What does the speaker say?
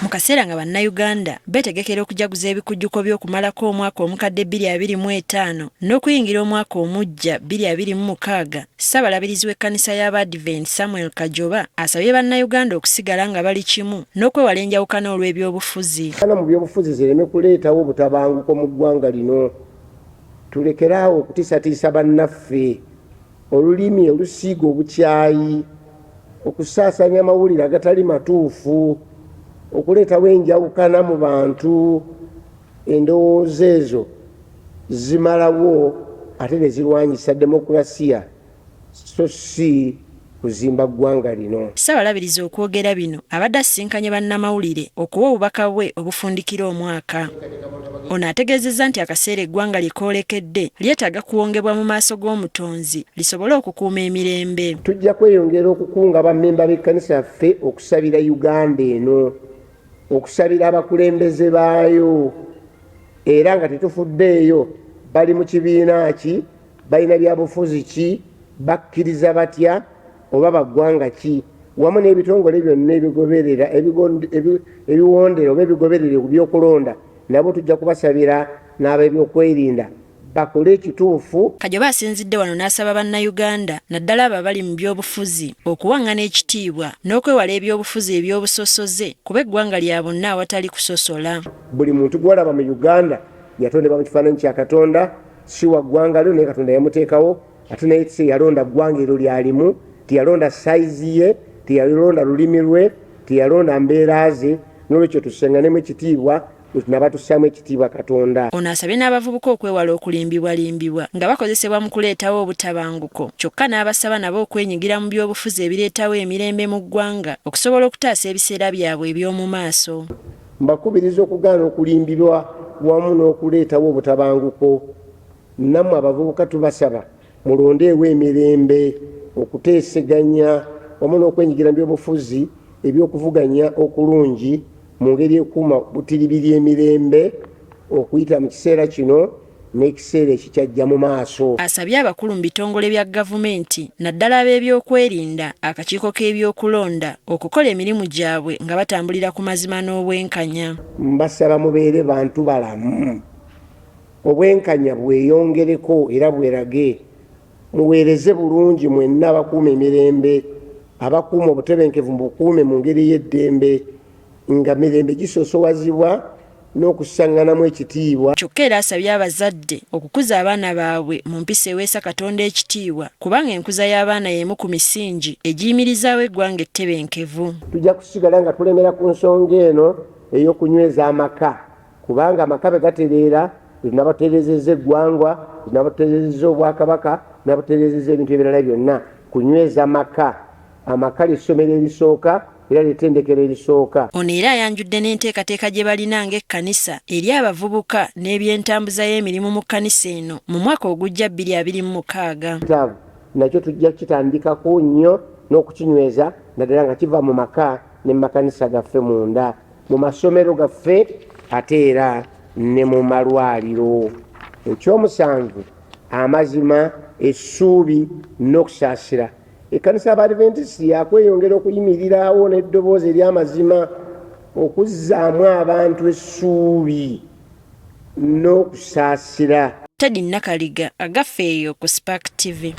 Mu kaseera nga Bannayuganda beetegekera okujaguza ebikujjuko by'okumalako omwaka omukadde 2025 n'okuyingira omwaka omuggya 2026, Ssaabalabirizi w'ekkanisa y'Abaadiventi Samuel Kajoba asabye Bannayuganda okusigala nga bali kimu n'okwewala enjawukana olw'ebyobufuzi. Mu byobufuzi zireme kuleetawo butabanguko mu ggwanga lino. Tulekere awo okutiisatiisa bannaffe. Olulimi olusiiga obukyayi, okusaasaanya amawulire agatali matuufu, okuleetawo enjawukana mu bantu, endowooza ezo zimalawo ate ne zirwanyisa demokulasiya so si kuzimba ggwanga lino. Ssabalabirizi okwogera bino abadde asisinkanye bannamawulire okuwa obubaka bwe obufundikira omwaka. Ono ategeezezza nti akaseera eggwanga lye koolekedde lyetaaga kuwongebwa mu maaso g'Omutonzi lisobole okukuuma emirembe. Tujja kweyongera okukunga bammemba b'ekkanisa yaffe okusabira Uganda eno, okusabira abakulembeze baayo era nga tetufuddeeyo bali mu kibiina ki, balina byabufuzi ki, bakkiriza batya oba ba ggwanga ki, wamu n'ebitongole byonna ebigoberera ebiwondera oba ebigoberera ku by'okulonda nabo tujja kubasabira n'ab'ebyokwerinda bakole ekituufu. Kajoba asinzidde wano n'asaba Bannayuganda naddala abo abali mu byobufuzi okuwang'ana ekitiibwa n'okwewala ebyobufuzi eby'obusosoze kuba eggwanga lya bonna awatali kusosola. Buli muntu gw'olaba mu Uganda yatondebwa mu kifaananyi kya Katonda, si wa ggwanga lyo naye Katonda yamuteekawo ate naye teyalonda ggwanga eryo lyalimu, teyalonda sayizi ye, teyalonda lulimi lwe, teyalonda mbeera ze, n'olwekyo tussenganemu ekitiibwa bwe tussaamu ekitiibwa Katonda. Ono asabye n'abavubuka okwewala okulimbibwalimbibwa nga bakozesebwa mu kuleetawo obutabanguko kyokka n'abasaba nabo okwenyigira mu byobufuzi ebireetawo emirembe mu ggwanga okusobola okutaasa ebiseera byabwe eby'omu maaso. Mbakubiriza okugaana okulimbibwa wamu n'okuleetawo obutabanguko. Nammwe abavubuka tubasaba mulondeewo emirembe, okuteeseganya wamu n'okwenyigira mu byobufuzi eby'okuvuganya okulungi mu ngeri ekuuma butiribiri emirembe okuyita mu kiseera kino n'ekiseera ekikyajja mu maaso. Asabye abakulu mu bitongole bya gavumenti naddala ab'ebyokwerinda, akakiiko k'ebyokulonda okukola emirimu gyabwe nga batambulira ku mazima n'obwenkanya. Mbasaba mubeere bantu balamu. Obwenkanya bweyongereko era bwerage. Muweereze bulungi mwenna abakuuma emirembe. Abakuuma obutebenkevu mubukuume mu ngeri ey'eddembe, nga mirembe gisoosowazibwa n'okussaŋŋanamu ekitiibwa. Kyokka era asabye abazadde okukuza abaana baabwe mu mpisa eweesa Katonda ekitiibwa kubanga enkuza y'abaana y'emu ku misingi egiyimirizaawo eggwanga ettebenkevu. Tujja kusigala nga tulemera ku nsonga eno ey'okunyweza amaka kubanga amaka bwe gatereera lwe tunabatereezezza eggwangwa, lwe tunabatereezezza Obwakabaka, tunabatereezezza ebintu ebirala byonna. Kunyweza maka. Amaka ly'essomero erisooka era ly'ettendekero erisooka. Ono era ayanjudde n'enteekateeka gye balina ng'ekkanisa eri abavubuka n'ebyentambuza y'emirimu mu kkanisa eno mu mwaka ogujja 2026. Nakyo tujja kukitandikako nnyo n'okukinyweza naddala nga kiva mu maka ne mu makanisa gaffe munda. Mu masomero gaffe ate era ne mu malwaliro. Ekyomusanvu, amazima, essuubi n'okusaasira. Ekkanisa y'Abadiventisiti yakweyongera okuyimirirawo n'eddoboozi ery'amazima okuzzaamu abantu essuubi n'okusaasira. Teddy Nakaliga, Agaffe eyo ku Spark TV.